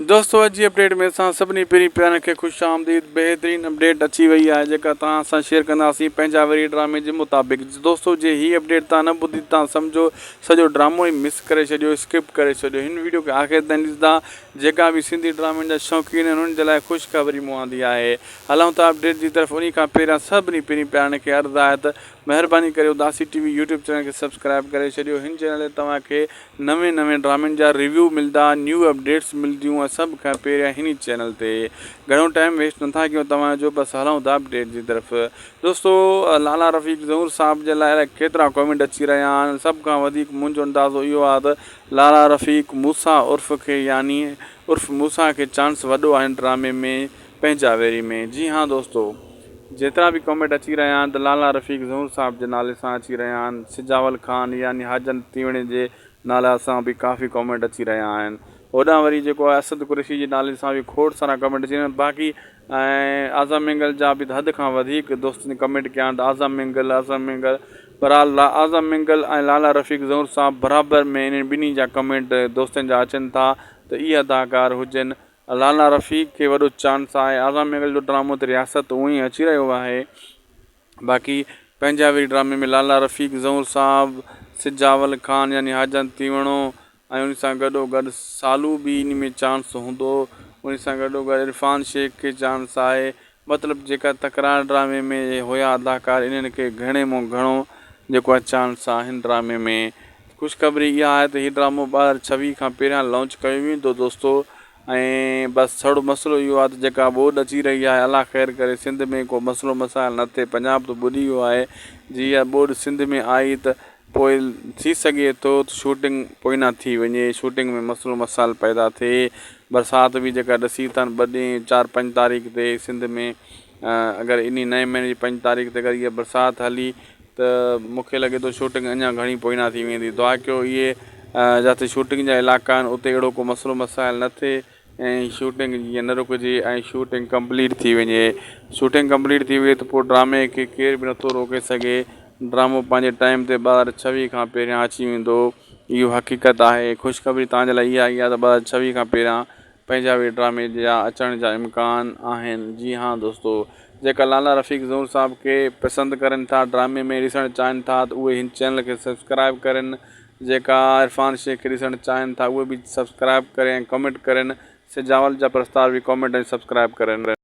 دوستو اڄ جي اپڊيٽ ۾ اسان سڀني پرين پيارن کي خوش آمديد بهترين اپڊيٽ اچي وئي آهي جيڪا توهان سان شيئر ڪنداسين پنهنجا وري ڊرامي جي مطابق دوستو جي هي اپڊيٽ توهان نه ٻڌي توهان سمجهو سڄو ڊرامو ئي مس ڪري ڇڏيو اسڪپ ڪري ڇڏيو هن ويڊيو کي آخر تائين ڏسندا جيڪا به سنڌي ڊرامن جا شوقين آهن انهن جي لاء خوشخبري مون آندي آهي هلون ٿا اپڊيٽ جي طرف انهي کان پهريان سڀني پرين پيارن کي عرض آهي ته مهرباني ڪري اداسي ٽي وي يوٽيوب چينل کي سبسڪرائب ڪري ڇڏيو هن چينل تي توهان کي نوين نوين ڊرامن جا ريويو ملدا نيو اپڊيٽس ملديون ۽ سڀ کان پهريان هن ئي چينل تي گهڻو ٽائيم ويسٽ نٿا ڪيون توهان جو بس هلون ٿا اپڊيٽ جي طرف دوستو لالا رفيق زئور صاحب جي لاء الائي ڪيترا ڪمينٽ اچي رهيا آهن سڀ کان وڌيڪ منهنجو اندازو اهو آهي ته لالا رفيق موسيٰ عرف کي يعني عرف موسيٰ کي چانس وڏو آهي هن ڊرامي ۾ پنهنجا ويري ۾ جي ها دوستو جيترا به ڪمينٽ اچي رهيا آهن ته لالا رفيق زهور صاحب جي نالي سان اچي رهيا آهن سجاول خان يعني حاجن تيوڻي جي نالا سان به ڪافي ڪمينٽ اچي رهيا آهن هوڏانهن وري جيڪو آهي اسد قريشي جي نالي سان به کوڙ سارا ڪمينٽ اچي رهيا آهن باقي ۽ اعظم مينگل جا به حد کان وڌيڪ دوستن ڪمينٽ ڪيا آهن ته اعظم مينگل اعظم مينگل بهرحال اعظم مينگل ۽ لالا رفيق زهور صاحب برابر ۾ انهن ٻنهي جا ڪمينٽ دوستن جا اچن ٿا ته اهي اداڪار هجن لالا رفيق کي وڏو چانس آهي اعظم مينگل جو ڊرامو ته رياست اونئن ئي اچي رهيو آهي باقي پنهنجا وري ڊرامي ۾ لالا رفيق زئور صاحب سجاول خان يعني حاجن تيوڻو ۽ ان سان گڏو گڏ سالو به ان ۾ چانس هوندو ان سان گڏو گڏ عرفان شيخ کي چانس آهي مطلب جيڪا تڪرار ڊرامي ۾ هيا اداڪار انهن کي گهڻي مون گهڻو جيڪو آهي چانس آهي هن ڊرامي ۾ خوشخبري اها آهي ته هي ڊرامو 2026 کان پهريان لانچ ڪيو ويندو دوستو ۽ بس ڇڙو مسئلو اهو آهي ته جيڪا ٻوڏ اچي رهي آهي الله خير ڪري سنڌ ۾ ڪو مسئلو مسائل نه ٿئي پنجاب ته ٻڏي ويو آهي جي اها ٻوڏ سنڌ ۾ آئي ته پوء ٿي سگهي ٿو ته شوٽنگ پوئنا ٿي وڃي، شوٽنگ ۾ مسئلو مسائل پيدا ٿئي، برسات به جيڪا ڏسي ٿا ٻه ڏينهن چار پنج تاريخ تي سنڌ ۾ اگر انهي نئين مهيني جي پنج تاريخ تي اگر اها برسات هلي ته مون کي لڳي ٿو شوٽنگ اڃا گهڻي پوئنا ٿي ويندي دعا ڪيو اهي جاتي شوٽنگ جا علائقا آهن اتي اهڙو ڪو مسئلو مسائل نه ٿئي ۽ شوٽنگ جيئن نه رڪجي ۽ شوٽنگ ڪمپليٽ ٿي وڃي شوٽنگ ڪمپليٽ ٿي وئي ته پوء ڊرامي کي ڪير به نٿو روڪي سگهي ڊرامو پنهنجي ٽائيم تي 2026 کان پهريان اچي ويندو اهو حقيقت آهي خوشخبري توهان جي لاء اها ئي آهي ته 2026 کان پهريان پنهنجا به ڊرامي جا اچڻ جا امڪان آهن جي ها دوستو جيڪا لالا رفيق زئور صاحب کي پسند ڪرين ٿا ڊرامي ۾ ڏسڻ چاهين ٿا ته اهي هن چينل کي سبسڪرائب ڪرين جيڪا عرفان شيخ کي ڏسڻ چاهين ٿا اهي به سبسڪرائب ڪرين ۽ ڪمينٽ ڪرين سجاول جا پرستار به ڪمينٽ ۽ سبسڪرائب ڪرين.